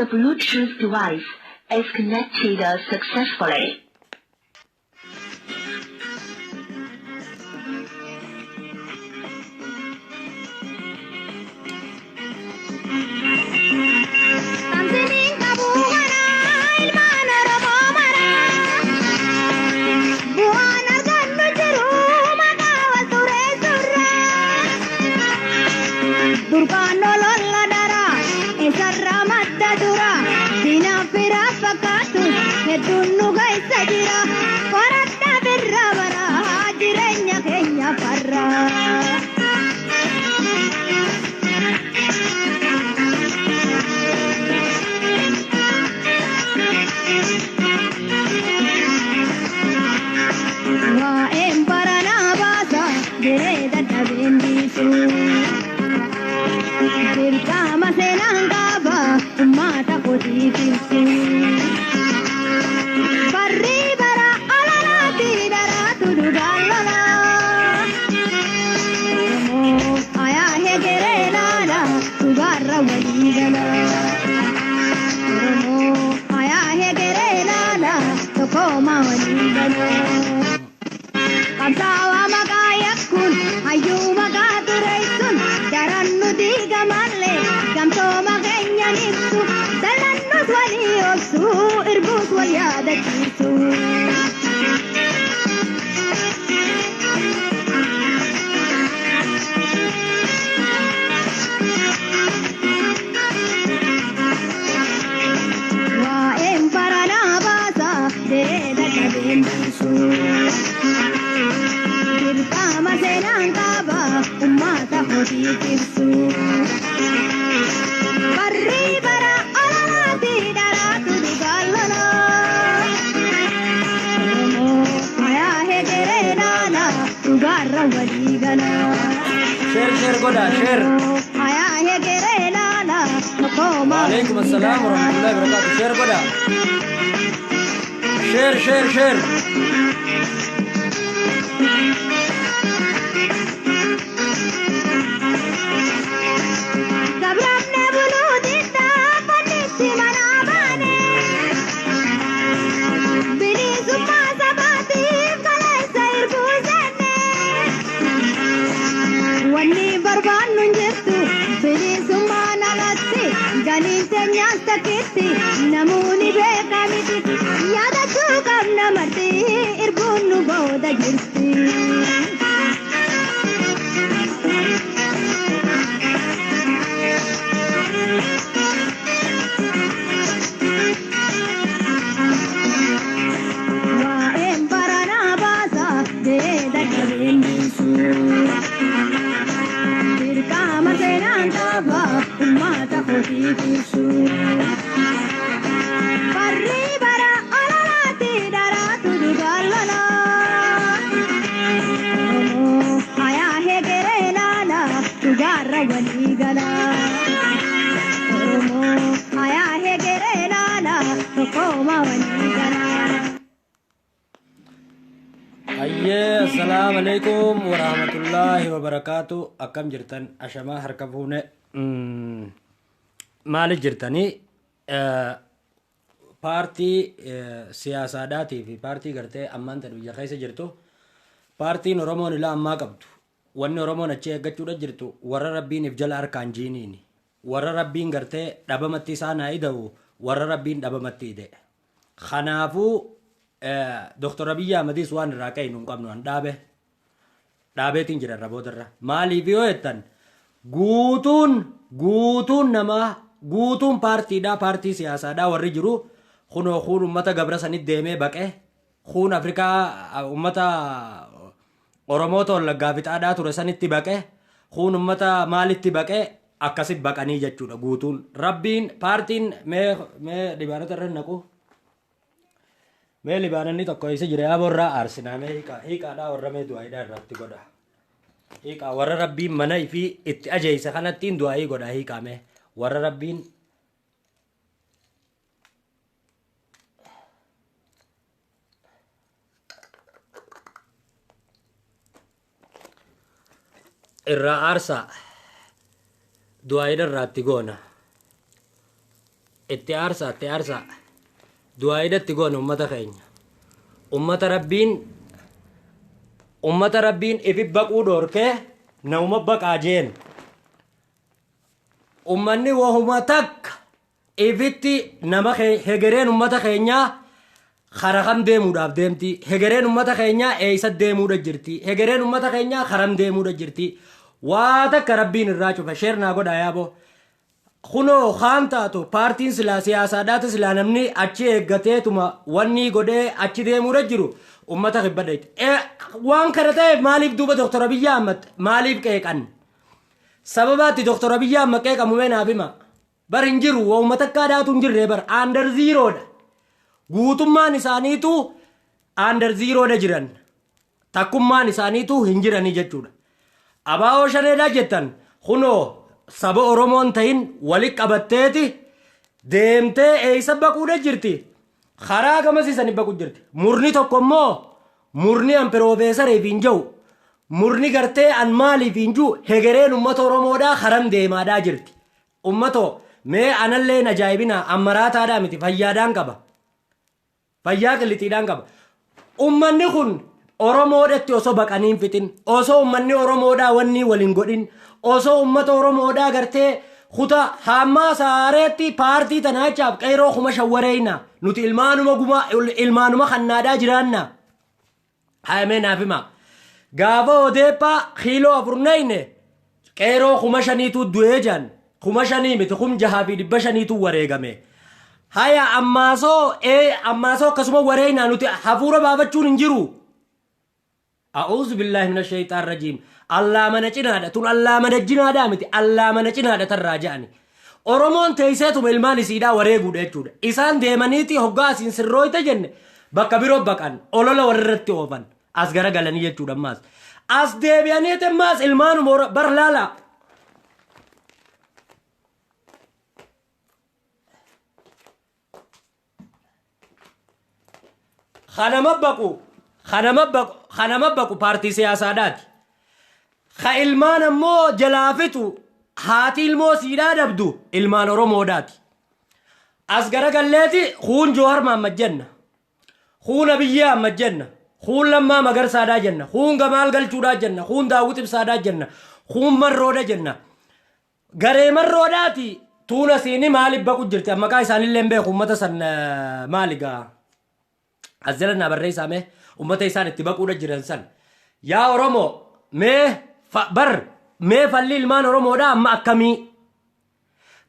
The Bluetooth device is connected successfully. Tamsiniin qabu maraa ilmaan Oromoo maraa bu'aan argannu jiru maqaa wal tureessurraa durkaan ololla daraa isarraa madda dura diinaan firaa fakkaatus hedduun nu geessa jira qoradhaa birraa baraa jireenya keenya farraa. Waa'een baranaa baasa jiree dadhabeen dhiisu. Dirqama seenaan qaba uummata kootiif ibsu. Barri bara alalaatti daraatu dhugaan lola. Oromoo ayaa hegeree laala dhugaarra walii gala. Oromoo ayaa hegeree laala tokkoma walii gala. Qabsaawaa maqaa yakkuun hayyuu maqaa tureessuun daran nuti gamallee gamtooma keenya ibsu dalannus walii obsu irbuus wal yaadachiisu. Waa'een baranaa baasa jiree dadhabeen dhiisu. Dirqama seenaan qaba uummata kootiif ibsu. Barri bara ololaatti daraatu dhugaan lola. Oromoo ayaa hegeree laala dhugaarra walii gala. Share share godhaa share. Ayaa hegeree laala tokkoma Waalaikum walii assalaam gala. warahmatullahi wabarakatuh. Share godhaa. Share share share. Gabramne buluu diddaa fannitti mana baane. Bilisummaa sabaatiif kaleessa irbuu seenne. Wanni barbaannu hin jirtu bilisummaan alatti galiin teenyaas takkitti namoonni beeka miti yaadachuu qabna marti irbuun nu booda jirti. Waa'een baranaa baasa jiree dadhabeen dhiisu. Dirqama seenaan qaba uummata kootiif ibsu. Barri bara ololaatti daraatu dhugaan lola. Oromoo ayaa hegeree laala dhugaarra walii gala. Oromoo ayaa hegeree laala tokkoma walii gala. Hayyee assalaamu alaikum warahmatullaahi wabarakaatu. Akkam jirtan ashamaa harka fuune maali jirtanii paartii siyaasaadhaatii fi paartii gartee ammaan tan biyya keessa jirtu paartiin Oromoon ilaa ammaa qabdu wanni Oromoon achi eeggachuudha jirtu warra rabbiin if jala harkaan jiiniini warra rabbiin gartee dhabamatti isaan haa ida'u warra rabbiin dhabamatti ide kanaafuu Dr. Abiyyi Ahmedis waan irraa ka'e nu hin qabnu an dhaabe dhaabeetiin jira irra boodarra maaliif yoo jettan guutuun guutuun namaa guutuun paartiidhaa paartii siyaasaadhaa warri jiru kunoo kuun ummata gabra sanit deemee baqe kuun Afrikaa ummata Oromoota Wallaggaa fixaadhaa ture sanitti baqe kuun ummata maalitti baqe akkasi baqanii jechuudha guutuun rabbiin paartiin mee mee libaanota irra naqu mee libaanonni tokko isa jira yaa borraa aarsinaa mee hiiqaa hiiqaadhaa warra mee du'aayiidhaa irratti godha hiiqaa warra rabbiin mana ifii itti ajeeyse kanattiin du'aayii godha hiiqaa mee warra rabbiin irraa aarsaa du'aayiidha irraatti goona. Itti aarsaa, itti aarsaa. Du'aayidatti goone ummata keenya. Ummata Rabbiin, ummata Rabbiin ifi baquu dhoorkee namuma baqaa jeen. Ummanni wahuma takka ifitti nama hegereen ummata keenyaa kara kam deemuudhaaf deemti? Hegereen ummata keenyaa eessa deemuudha jirti? Hegereen ummata keenyaa karam deemuudha jirti? Waa takka Rabbiin irraa cufe. Share naa godhaa yaaboo. Kunoo kaan taatu paartiin silaa siyaasaadhaati, silaa namni achi eeggateetuma wanni godhee achi deemuudha jiru ummata kibbadha. Waan kana ta'eef maaliif duuba Dr. Abiyyi Ahmad maaliif qeeqan? Sababaatti Dr. Abiyyi Ahmad qeeqamu mee naaf hima. Bar hin jiru, uummata akka dhaatu hin jirre, bar under zerodha. Guutummaan isaaniitu under zerodha jiran. Takkummaan isaaniitu hin jiranii jechuudha. Abaa'oo shaneedhaa jettan, kunoo saba Oromoon ta'in walitti qabatteeti deemtee eessa baquudha jirti? Karaa gamasiisanii baqu jirti. Murni tokko immoo, murni an piroofeesariif hin jiru, murni gartee an maaliif hin jiru, hegereen uummata Oromoodhaa karam deemaadhaa jirti. Uummatoo, mee anallee hin ajaa'ibina, ammaraataadhaa miti, fayyaadhaan qaba. Fayyaa qillixiidhaan qaba. Uummanni kun Oromoodhatti osoo baqanii hin fixin, osoo uummanni Oromoodhaa wanni waliin godhin, osoo uummata Oromoodhaa gartee kuta hammaa saareetti paartii tanaachaaf qeeroo 5,000 wareeyna. Nuti ilmaanuma gumaa, ilmaanuma kannaadhaa jiraanna. Haayamee naaf hima. Gaafa Odeephaa kiiloo 4 nayne qeeroo 5,000tu du'ee jan, 5,000 miti, 6,500tu wareegame. Haya, ammaasoo ammaasoo akkasuma wareeynaa, nuti hafuura baafachuun hin jiru. A'uuzu billaahi mina shayxaan rajiim. Allaa mana cinaadha. Tun allaa mana jinaadhaa miti. Allaa mana cinaadha tarraa ja'ani. Oromoon teesseetuma ilmaan isiidhaa wareeguudha jechuudha. Isaan deemaniiti hoggaa asiin sirrooyte jenne bakka biroo baqan, olola warra irratti oofan as garagalanii jechuudha ammaas. As deebi'aniiti ammaas ilmaanuma bar laala. Kanama baqu, kanama baqu, kanama baqu paartii siyaasaadhaati. Ka ilmaan ammoo jalaa fixu, haati ilmoo siidhaa dhabdu ilmaan Oromoodhaati. As garagalleeti kuun Joohar Mahammad jenna. Kuun Abiyyi Ahmad jenna. Kuun Lammaa Magarsaadhaa jenna. Kuun Gamaal Galchuudhaa jenna. Kuun Daawwit Ibsaadhaa jenna. Kuun Marroodha jenna. Garee Marroodhaati tuuna siini maaliif baqu jirti? Maqaa isaanillee hin beeku uummata san, maali gaa? As jala naa barreessaa mee uummata isaan itti baquudha jiran san. Yaa Oromoo, mee bar mee falli ilmaan Oromoodhaa amma akkamii?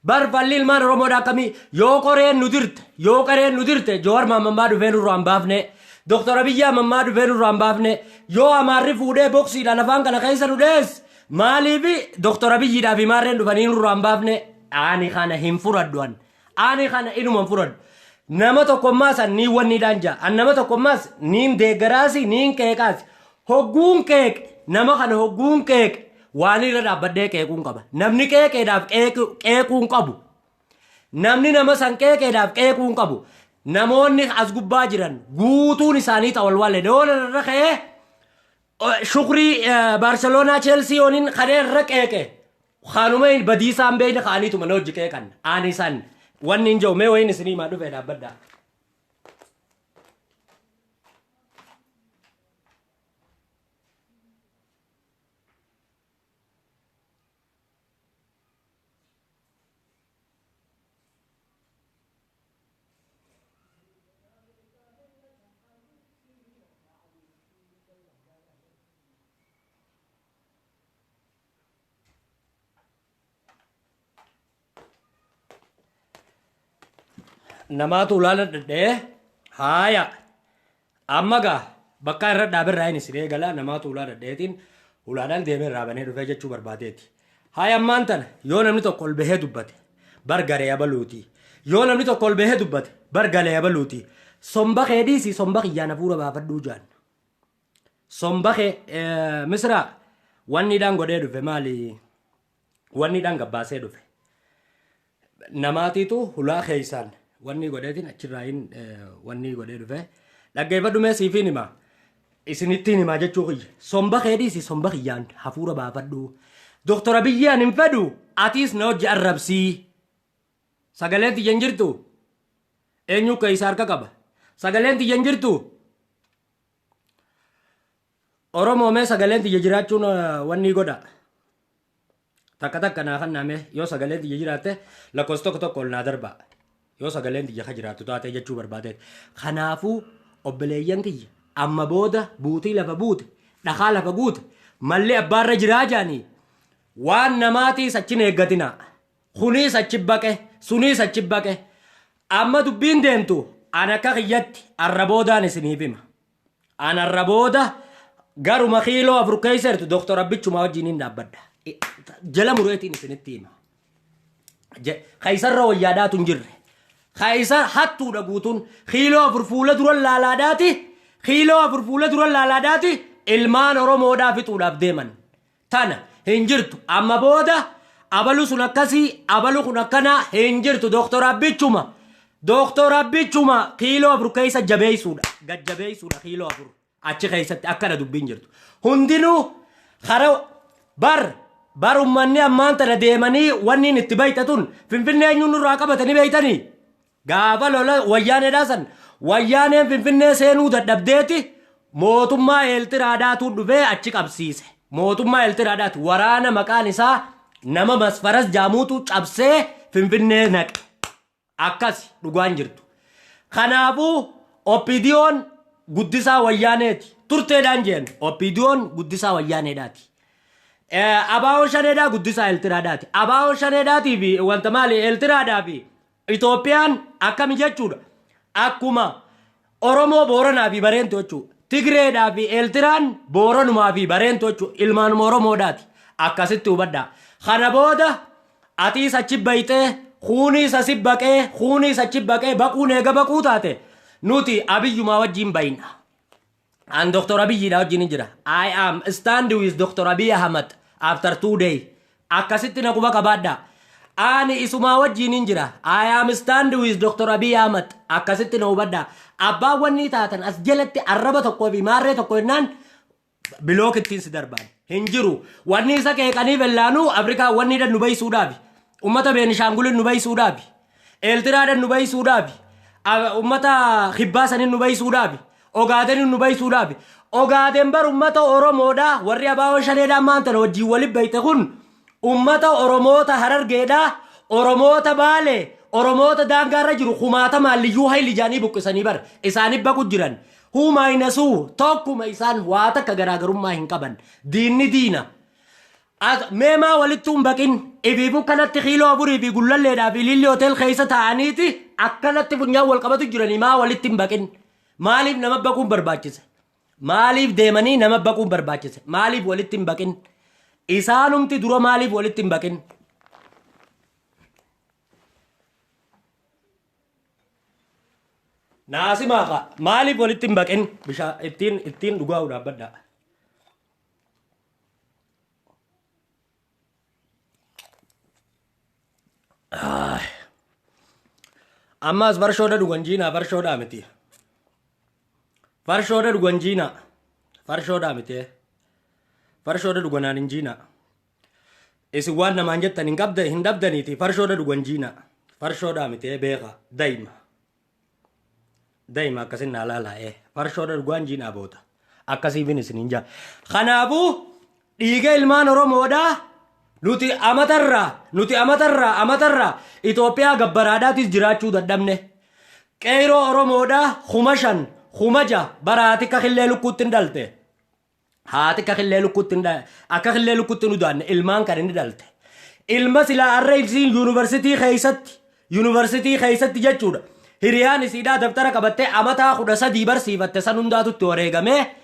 Bar falli ilmaan Oromoodhaa akkamii? Yoo qoreen nu dirte, yoo qareen nu dirte, Joowar Maammaa dhufee nurraa hin baafne. Doktor Abiyyi Ahmad dhufee nurraa hin baafne. Yoo Amaarri fuudhee boksiidhaan afaan kana keessa nu dhees, maaliif Doktor Abiyyiidhaa fi maarreen dhufanii nurraa hin baafne? Ani kana hin fudhadhu an. Ani kana inuma hin fudhadhu. Nama tokkommaas an niin wanniidhaan jaa. An nama tokkommaas niin deeggaraasi, niin qeeqaasi. Hogguun qeeqe, nama kana hogguun qeeqe, waan irra dhaabbadhee qeequun qaba. Namni qeeqeedhaaf qeequun qabu. Namni nama san qeeqeedhaaf qeequun qabu. Namoonni as gubbaa jiran guutuun isaanii xawalwaalee. Doona irra ka'ee shukrii Baarseloonaa, Cheelsii yooniin kanee irra qeeqe. Kanuma badiisaan beekne ka'aniituma na hojii qeeqan. Ani san wanni hin jiru mee wayiin isinii himaa dhufee dhaabbadhaa. Namaatu ulaana dhadhee. Haaya, amma gaa bakka irra dhaabirraa inni isin eegala, namaatu ulaa dhadheetiin ulaadhaan deemee irraa banee dhufee jechuu barbaadeeti. Haaya, ammaan tana yoo namni tokko ol bahee dubbate, bar garee abaluuti. Yoo namni tokko ol bahee dubbate, bar galee abaluuti. Somba kee dhiisi, somba kiyyaan hafuura baafadhuu jaan. Somba kee misraa wanniidhaan godhee dhufe, maali, wanniidhaan gabbaasee dhufe. Namaatiitu hulaa keeysaan wanni godheetiin achirraayin wanni godhee dhufe. Dhaggeeffadhu mee, siifiin himaa. Isinittiin himaa jechuu kiyya. Somba kee dhiisi, somba kiyyaan hafuura baafadhu. Doktor Abiyyi ani hin fedhu, atiis na hojii arrabsii. Sagaleen tiyya hin jirtu? Eenyu keessa harka qaba? Sagaleen tiyya hin jirtu? Oromoo, mee sagaleen tiyya jiraachuun wanni godha. Takka takka naa kanname, yoo sagaleen tiyya jiraatte lakkoofsa tokko tokko ol naa darba. Yoo sagaleen tiyya ka jiraattu taate jechuu barbaadeet. Kanaafuu obboleeyyan kiyya, amma booda buutii lafa buute, dhakaa lafa guute, malli abbaarra jiraa jaanii waan namaatiis achin eeggatina. Kuniis achi baqe, suniis achi baqe. Amma dubbiin deemtu an akka kiyyatti arra boodaan isiniif hima. An arra booda garuma kiiloo 4 keessa jirtu Dooktor Abbichumaa wajjin hin dhaabbadha. Jala mureetiin isinitti hima. Kaysarra wayyaadhaatu hin jirre. Kaysar hattuudha guutuun kiiloo 4 fuula dura laalaadhaati. Kiiloo 4 fuula dura laalaadhaati ilmaan Oromoodhaa fixuudhaaf deeman. Tana hin jirtu. Amma booda abalu sun akkasii, abalu kun akkanaa hin jirtu. Dooktor Abbichuma. Dooktor Abbichuma kiiloo 4 keessa jabeessuudha. Gad jabeessuudha kiiloo 4. Achi keessatti akkana dubbiin jirtu. Hundinuu kara bar bar ummanni ammaan tana deemanii wanni itti bayxatun Finfinnee eenyuun nurraa qabatanii beeytanii? Gaafa lola wayyaaneedhaa san wayyaaneen Finfinnee seenuu dadhabdeeti mootummaa Eeltiraadhaatu dhufee achi qabsiise. Mootummaa Eeltiraadhaati waraana maqaan isaa nama Masfaras jaamuutu cabsee Finfinnee naqe. Akkas dhugaan jirtu. Kanaafuu OPDOn guddisaa wayyaaneeti. Turteedhaan jeen OPDOn guddisaa wayyaaneedhaati. Abaawoon shaneedhaa guddisaa Eeltiraadhaati. Abaawoon shaneedhaatii fi wanta maali Eeltiraadhaa fi Itoophiyaan akkami jechuudha. Akkuma Oromoo Booranaa fi Bareentu jechuudha. Tigreedhaa fi Eeltiraan Booranumaa fi Bareentu jechuudha. Ilmaanuma Oromoodhaati. Akkasitti hubadhaa. Kana booda atiis achi bayxee, kuuniis asi baqee, kuuniis achi baqee, baquun eega baquu taate nuti Abiyyumaa wajjin bayna. An Dr. Abiyyiidha wajjin hin jira. I am stand with Dr. Abiy Ahmad after 2 day. Akkasitti na quba qabaadha. Ani isumaa wajjin hin jira. I am stand with Dr. Abiy Ahmad. Akkasitti na hubadha. Abbaan wanni taatan as jalatti arraba tokkoo fi maarree tokko jennaan block ittiin si darbaan. Hin jiru. Wanni isa qeeqanii bellaanuu Afrikaa wanni nu baysuudhaafi. Ummata Beenishaangulin nu baysuudhaafi. Eeltiraadhaan nu baysuudhaafi. Ummata kibbaa sanin nu baysuudhaafi. Ogaadenin nu baysuudhaafi. Ogaadeen bar ummata Oromoodha. Warri abaawoo shaneedhaan maantana wajjin waliin bayte kun ummata Oromoota Harargeedha. Oromoota Baalee. Oromoota daangaarra jiru kumaatamaan liyyuu hayli jaanii buqqisanii bar. Isaanii baqu jiran. Huumaayinasuu tokkuma, isaan waa takka garaagarummaa hin qaban. Diinni diina. Mee maa walittuu hin baqin? Ifiifuu kanatti kiiloo 4 fi Gullalleedhaa fi Lilli Hotel keessa taa'aniiti akkanatti funyaan wal qabatu jiranii, maa walitti hin baqin? Maaliif nama baquun barbaachise? Maaliif deemanii nama baquun barbaachise? Maaliif walitti hin baqin? Isaanumti dura maaliif walitti hin baqin? Naasimaa kaa maaliif walitti hin baqin? Bishaan ittiin dhugaa'u dhaabbadhaa. Ammaas farshoodha dhugan jiinaa, farshoodhaa miti. Farshoodha dhugan jiinaa. Farshoodhaa miti. Farshoodha dhuganaan hin jiinaa. Isin waan namaan jettan hin qabda hin dhabdaniiti, farshoodha dhugan jiinaa. Farshoodhaa miti, beeka daa'ima. Daa'ima akkasin naa laalaa farshoodha dhugaan jiinaa boota. Akkasiifin isin hin jaa. Kanaafuu dhiiga ilmaan Oromoodhaa nuti amatarraa nuti amatarraa amatarraa Itoophiyaa gabbaraadhaatis jiraachuu dadhabne. Qeeroo Oromoodhaa 5,000 6,000 baraati akka killee lukkuutti hin dhalte. Haati akka killee lukkuutti hin udaanne ilmaan kan inni dhalte. Ilma silaa har'a isiin yuunivarsiitii keessatti jechuudha. Hiriyaan isiidhaa dabtara qabattee amataa 13 barsiifatte san hundaatutti wareegamee,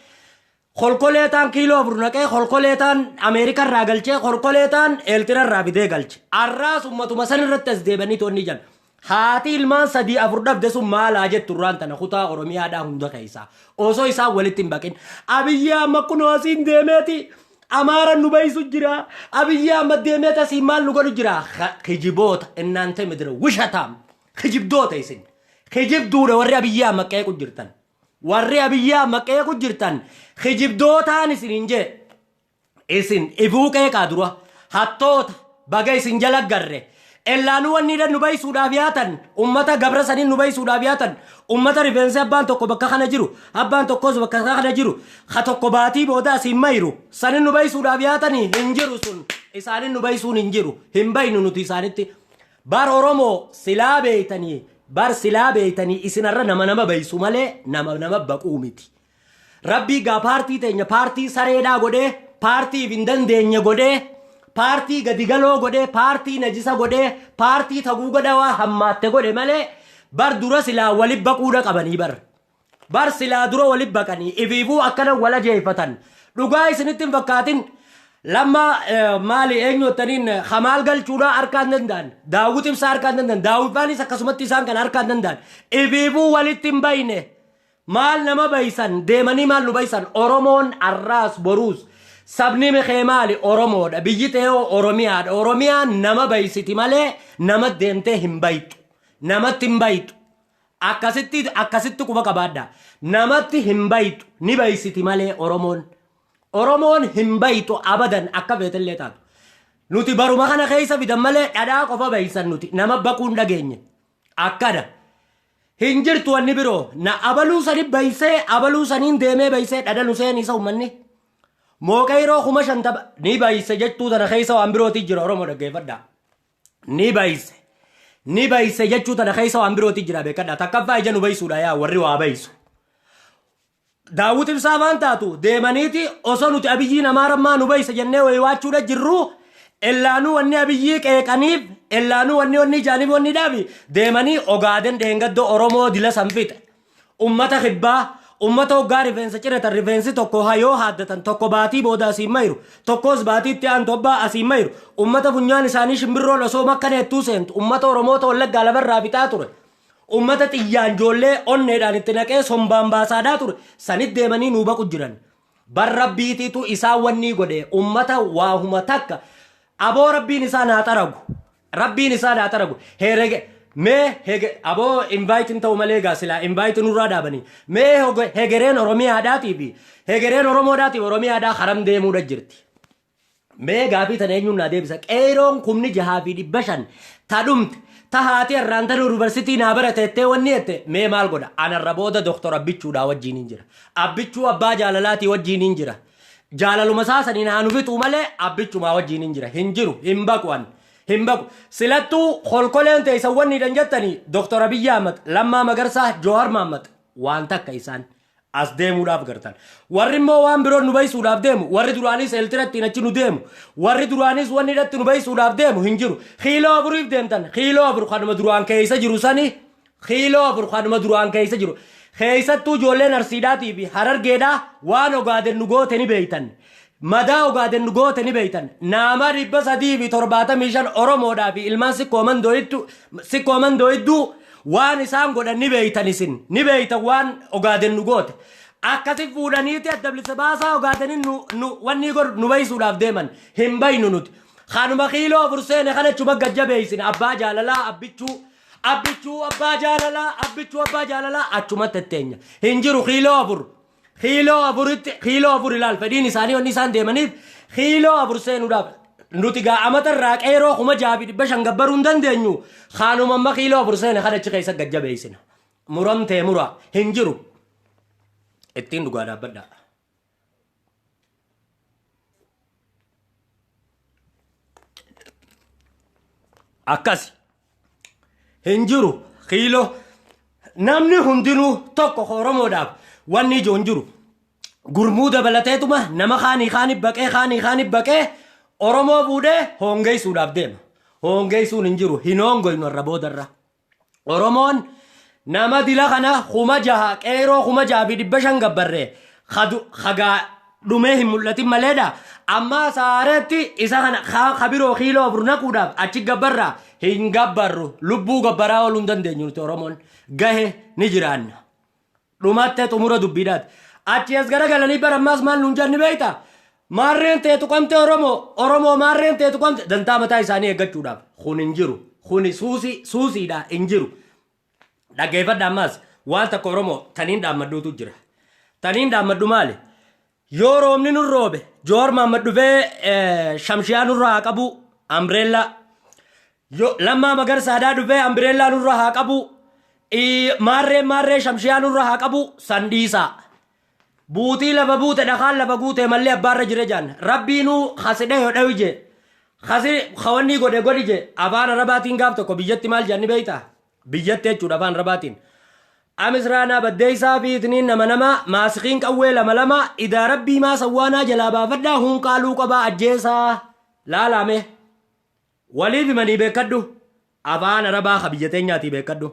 kolkoleetaan kiiloo 4 naqee, kolkoleetaan Ameerikaa irraa galchee, kolkoleetaan Eeltira irraa fidee galche. Arraas ummatuma san irratti as deebanii toonni jan. Haati ilmaan sadii afur dhabde sun maalaa jettu irraan tana kutaa Oromiyaadhaa hunda keessaa. Osoo isaan walitti hin baqin. Abiyyi amma kunoo asiin deemeeti. Amaaran nu bayisu jira. Abiyyi amma deemeeti asiin maal nu godhu jira. Kijiboota እናንተ ምድረ ውሸታም kijibdoota isin. Kijibduudha warri Abiyyi amma qeequ jirtan. Warri Abiyyi amma qeequ jirtan kijibdootaan isin hin jee. Isin ifuu qeeqaa dura hattoota baga isin jala garre. Ellaanuu wanni hidhan nu baysuudhaaf yaatan, ummata gabra saniin nu baysuudhaaf yaatan, ummata rifeensi abbaan tokko bakka kana jiru, abbaan tokkos bakka kana jiru, ha tokko baatii booda asiin mayru sanin nu baysuudhaaf yaatanii hin jiru. Sun isaanin nu baysuun hin jiru, hin baynu nuti isaanitti. Bar Oromoo silaa beeytanii, bar silaa beeytanii, isinarra nama nama baysu malee nama nama baquu miti. Rabbii gaa paartii teenya paartii sareedhaa godhee, paartiif hin dandeenye godhee, paartii gadigaloo godhee, paartii najisa godhee, paartii taguuga dhawaa hammaatte godhe malee, bar dura silaa walit baquudha qabanii bar. Bar silaa dura walit baqanii ifiifuu akkana wal ajeeffatan. Dhugaa isinitti hin fakkaatin. Lamma maali eenyu jettaniin hamaal galchuudhaa harkaan danda'an. Daawwit Ibsaa harkaan danda'an. Daawwit faanis akkasumatti isaan kana harkaan danda'an. Ifiifuu walitti hin bayne. Maal nama baysan deemanii, maal nu baysan? Oromoon arraas boruus sabni kee maali? Oromoodha. Biyyi ta'ee Oromiyaadha. Oromiyaan nama baysiti malee nama deemtee hin baytu. Namatti hin baytu. Akkasitti akkasitti quba qabaadha. Namatti hin baytu, ni baysiti malee Oromoon. Oromoon hin baytu abadan, akka feetellee taatu. Nuti baruma kana keessa fidan malee dhadhaa qofa baysan, nuti nama baquu hin dhageenye. Akkana. Hin jirtu wanni biroo. Na abaluu sani baysee, abaluu saniin deemee baysee dhadha nu seen isa uummanni. Mooqa yeroo 50,000 ni bayse jechuu tana keessa waan birooti jira. Oromoo dhaggeeffadhaa. Ni bayse. Ni bayse jechuu tana keessa waan birooti jira, beekadhaa. Takkaffaa ija nu baysuudha yaa warri waa baysu. Daawwit Ibsaa waan taatu deemaniiti osoo nuti Abiyyiin Amaarammaa nu bayse jennee wayiwaachuudha jirru, ellaanuu wanni Abiyyii qeeqaniif, ellaanuu wanni wanni ijaaniif wanni dhaabi deemanii Ogaaden dheengaddoo Oromoo dila san fixe. Ummata kibbaa, ummata hoggaa rifeensa ciratan rifeensi tokko yoo haaddatan tokko baatii booda asiin mayru, tokkos baatii itti aantu abbaa asiin mayru, ummata funyaan isaanii shimbirroon osoo makkaneettuu seentu, ummata Oromoota Wallaggaa lafarraa fixaa ture. Ummata xiyyaan ijoollee onneedhaan itti naqee sombaan baasaadhaa ture sanit deemanii nuu baqu jiran. Bar rabbiitiitu isaan wannii godhe, ummata waahuma takka aboo rabbiin isaan haa xaragu. Rabbiin isaan haa xaragu. Herege mee hege aboo invite hin ta'u malee gaa silaa invite nurraa dhaabanii, mee hegereen Oromiyaadhaatii fi hegereen Oromoodhaatii fi Oromiyaadhaa haram deemuudha jirti. Mee gaafii tana eenyuun naa deebisa? Qeeroon 6,500 ta dhumte, ta haati har'aan tana yuunivarsiitii naa barate jettee wanni jette, mee maal godha? Anarra booda Doktor Abbichuudhaa wajjin hin jira. Abbichuu abbaa jaalalaatii wajjin hin jira. Jaalaluma isaa saniin haa nu fixuu malee Abbichumaa wajjin hin jira. Hin jiru, hin baqu an. Hin baqu. Silattuu kolkoleen teessan wanni hidhan jettanii Doktor Abiyyi Ahmad, Lammaa Magarsaa, Joohar Mahammad waan takka isaan as deemuudhaaf gartan. Warri immoo waan biroon nu baysuudhaaf deemu, warri duraanis Eeltirattiin achi nu deemu, warri duraanis wanni hidhatti nu baysuudhaaf deemu hin jiru. Kiiloo afuriif deemtan, kiiloo afur kanuma duraan keessa jiru sani, kiiloo afur kanuma duraan keessa jiru. Keessattuu ijoolleen Arsiidhaatii fi Harargeedhaa waan Ogaaden nu goote ni beeytan. Madaa Ogaaden nu goote ni beeytan. Nama 375 Oromoodhaa fi ilmaan Sikkoo Mandoo hedduu waan isaan godhan ni beeytan isin. Ni beeytan waan Ogaaden nu goote. Akkasi fuudhaniiti adda bilisa baasaa Ogaadenin nu wanni godhu nu baysuudhaaf deeman. Hin baynu nuti. Kanuma kiiloo afur seene kana chuma gajjabeeysin abbaa jaalalaa Abbichuu. Abbichuu abbaa jaalalaa, Abbichuu abbaa jaalalaa achumatti tetteenya. Hin jiru kiiloo afur. Kiiloo afuritti, kiiloo afur ilaal, fedhiin isaanii wanni isaan deemaniif kiiloo afur seenuudhaaf. Nuti gaa amata irraa qeeroo 6,500 gabbaruu hin dandeenyu. Kanuma amma kiiloo afur seene kana achi keessa gajjabeessina. Muramtee mura hin jiru. Ittiin dhugaa dhaabbadhaa. Akkas hin jiru kiiloo, namni hundinuu tokko Oromoodhaaf wanni ijoo hin jiru. Gurmuu dabalateetuma nama kaanii kaanii baqee kaanii kaanii baqee Oromoo fuudhee hongeessuudhaaf deema. Hongeessuun hin jiru, hin hongoynu irra boodarra. Oromoon nama dila kana 6,000, qeeroo 6,500 gabbarree hagaa dhumee hin mul'atin maleedha. Amma saareetti isa kana kabiroo kiiloo afur naquudhaaf achi gabbarraa hin gabbarru, lubbuu gabbaraa ooluu hin dandeenyu nuti. Oromoon gahe ni jiraanna. Dhumattee xumura dubbiidhaati. Achi as garagalanii bara ammaas maal nuun jenni beektaa? Maarreen ta'e tuqamte Oromoo, Oromoo maarreen ta'e tuqamte, dantaa mataa isaanii eeggachuudhaaf. Kun hin jiru. Kuni suusii suusiidha, hin jiru. Dhaggeeffadha ammaas waan takka Oromoo, taniin dhaammadhuutu jira. Taniin dhaammadhu maali? Yoo roobni nun roobe, Jowaar Mahaammad dhufee shamshiyaa nurraa haa qabu, umbrella. Lammaa Magarsaadhaa dhufee ambireellaa nurra haa qabu. Maarree shamshiyaa nurra haa qabu sandiisaa. Buutii lafa buute dhakaan lafa guute mallee abbaarra jire jaan. Rabbiinuu hasidhe hodhawi je. Hasi hawanni godhe godhi je. Afaan Arabaatiin gaaf tokko biyyatti maal jaanni beeyta? Biyyatti jechuudha afaan Arabaatiin. Amisraanaa baddeessaa fi itiniin nama nama maasikiin qawwee lama lama idaa rabbii maa sawwaanaa jalaa baafadhaa hunqaaluu qabaa ajjeesaa laalame. Waliif himanii beekadhu. Afaan Arabaa ka biyya teenyaatii beekadhu.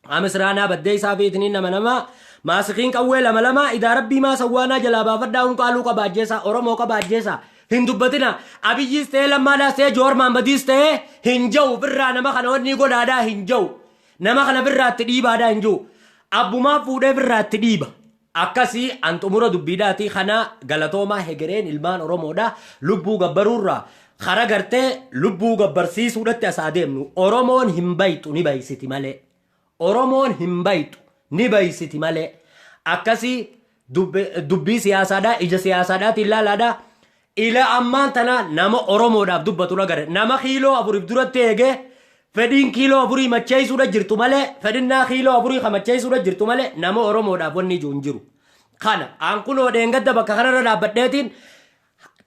Amisraanaa baddeessaa fi itiniin nama nama maasikiin qawwee lama lama idaa rabbii maa sawwaanaa jalaa baafadhaa hunqaaluu qabaa ajjeesaa Oromoo qabaa ajjeesaa. Hin dubbatina. Abiyyiis ta'ee Lammaadhaas ta'ee Jowaar Mahaammadiis ta'ee hin jiru birraa nama kana wanni godhaadhaa hin jiru. Nama kana birraatti dhiibaadhaa hin jiru. Abbumaa fuudhee birraatti dhiiba. Akkasii an xumura dubbiidhaati kana galatoomaa hegereen ilmaan Oromoodha. Lubbuu gabbaruurraa kara gartee lubbuu gabbarsiisuudhatti as adeemnu. Oromoon hin bayxu ni baysiti malee. Oromoon hin bayxu ni baysiti malee. Akkasii dubbii siyaasaadhaa ija siyaasaadhaatiin ilaalaadhaa. Ila ammaan tana nama Oromoodhaaf dubbatu nagare. Nama kiiloo afuriif duratti eegee fedhiin kiiloo afurii macheessuudha jirtu malee fedhinnaa kiiloo afurii ka macheessuudha jirtu malee nama Oromoodhaaf wanni ijoo hin jiru. Kana an kunoo dheengadda bakka kanarra dhaabbadheetiin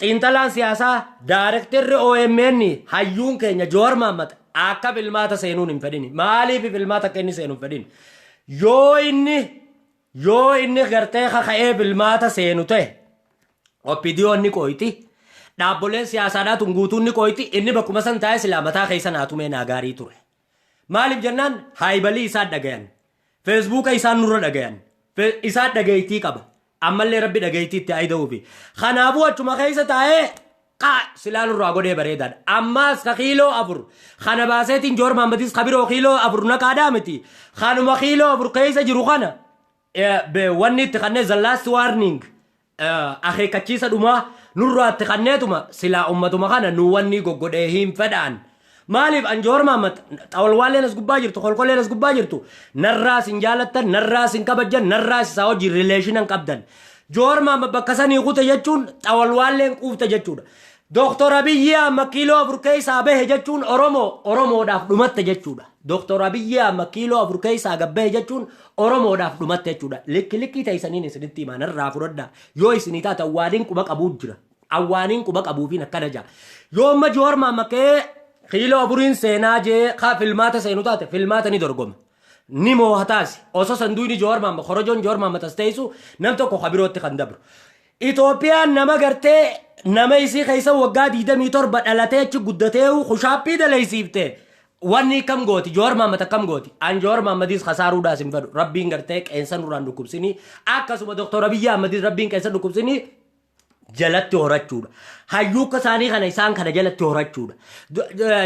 xiinxalaan siyaasaa daarektarri OMN hayyuun keenya Jowaar Mahaammad akka filmaata seenuun hin fedhini. Maaliif filmaata akka inni seenu hin fedhini? Yoo inni gartee kaka'ee filmaata seenu ta'e OPDO'n ni qooyti. Dhaabboleen siyaasaadhaa tun guutuun ni qooyti. Inni bakkuma san taa'ee silaa mataa keessa naa tumee naa gaarii ture. Maaliif jennaan haayibalii isaan dhagayan. Feesbuuka isaan nurra dhagayan. Isaan dhagayitii qaba. Ammallee rabbi dhagayitii itti aayida'uufi. Kanaafuu achuma keessa taa'ee qaa silaa nurraa godhee bareedaadha. Ammaas ka kiiloo 4 kana baaseetiin Jowaar Mahaammadiis ka biroo kiiloo 4 naqaadhaa miti. Kanuma kiiloo 4 keessa jiru kana wanni itti kannee the last warning akeekkachiisa dhumaa nurraatti kanneetuma silaa ummatuma kana nu wanni goggodhee hin fedhaan. Maaliif an Jowaar Mahaammad xawalwaaleen as gubbaa jirtu kolkoleen as gubbaa jirtu narraas hin jaalattan narraas hin kabajjan narraas isaa wajjin rileeshinan qabdan. Jowaar Mahaammad bakka sanii kute jechuun xawalwaaleen quufte jechuudha. Dooktor Abiyyi Ahmad kiiloo 4 keessaa bahe jechuun Oromoo Oromoodhaaf dhumatte jechuudha. Dooktor Abiyyi Ahmad kiiloo 4 keessaa gabbahe jechuun Oromoodhaaf dhumatte jechuudha. Likki likkii ta'isaniin isinitti himaa narraa fudhadhaa. Yoo isinii taate awwaaniin quba qabuu jira. Awwaaniin quba qabuufiin akkana jaa. Yoo amma Jowaar Mahaammad ka'ee kiiloo 4 seenaa jee kaa filmaata seenu taate filmaata ni dorgoma. Ni moohataasi. Osoo sanduuqni Jowaar Mahaammad korojoon Jowaar Mahaammad as teessu nam tokko kabirootti kan dabru. Itoophiyaan nama gartee nama isii keessa waggaa 27 dhalatee achi guddatee kushaappii dalaysiifte wanni kam gooti Jowaar Mahaammad akkam gooti an Jowaar Mahaammadiis kasaaruudhaas hin fedhu rabbiin gartee qeensa nurraan dhukkubsinii akkasuma Dooktor Abiyyi Ahmadiis rabbiin qeensa dhukkubsinii jalatti horachuudha. Hayyuukka isaanii kana isaan kana jalatti horachuudha.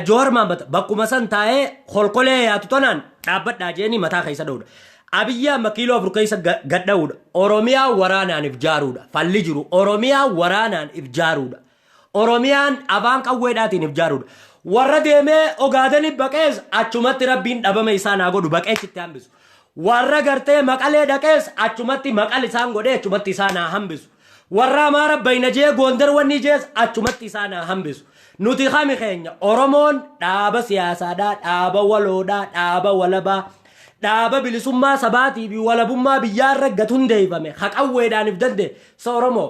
Jowaar Mahaammad bakkuma san taa'ee kolkolee yaatu tanaan dhaabbadhaa jeeni mataa keessa dha'uudha. Abiyyi Ahmad kiiloo 4 keessa gadha'uudha. Oromiyaa waraanaan if jaaruudha. Falli jiru Oromiyaa waraanaan if jaaruudha. Oromiyaan afaan qawweedhaatiin if jaaruudha. Warra deemee Ogaadeni baqees achumatti rabbiin dhabama isaan haa godhu baqees itti hambisu. Warra gartee Maqalee dhaqees achumatti maqal isaan godhee achumatti isaan haa hambisu. Warra Amaara bayna jee Gondar wanni jees achumatti isaan haa hambisu. Nuti kami keenya Oromoon dhaaba siyaasaadhaa, dhaaba waloodhaa, dhaaba walabaa, dhaaba bilisummaa sabaatii fi walabummaa biyyaarra gad hundeeffame ha qawweedhaan if danda'e. Sa Oromoo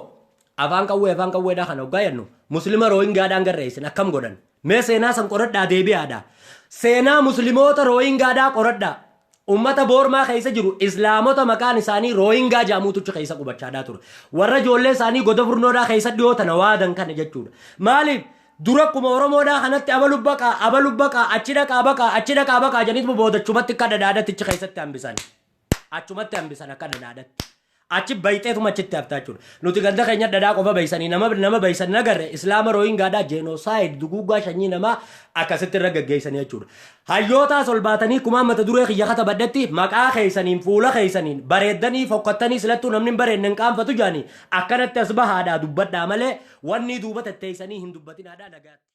afaan qawwee afaan qawweedhaa kana hoggaa jennu Muslima Rooyingaadhaan garreessin akkam godhan. Mee seenaa san qoradhaa deebi'aadha. Seenaa Muslimoota Rooyingaadhaa qoradhaa. Ummata Boormaa keessa jiru Islaamota maqaan isaanii Rooyingaa jedhamuutu keessa qubachaadhaa ture. Warra ijoollee isaanii goda furnoodhaa keessa dhiyoo tana waadan kana jechuudha. Maaliif dura akkuma Oromoodhaa kanatti abalu baqaa abalu baqaa achi dhaqaa baqaa achi dhaqaa baqaa jedhaniitu boodachumatti akka dhadhaadhatti achi keessatti hambisan. Achumatti hambisan akka dhadhaadhatti. Achi bayxeetuma achitti haftaa jechuudha. Nuti ganda keenya dhadhaa qofa baysanii nama baysan nagarre Islaama Rooyingaadhaa jeenoosaayid duguuggaa sanyii namaa akkasitti irra gaggeessanii jechuudha. Hayyootaas ol baatanii kumaan mata duree kiyya katabadhetti maqaa keessaniin fuula keessaniin bareeddanii fokkattanii silattuu namni hin bareedne hin qaanfatu jaanii akkanatti as bahaadhaa dubbadhaa malee wanni duuba tetteessanii hin dubbatinaadhaa nagaatti.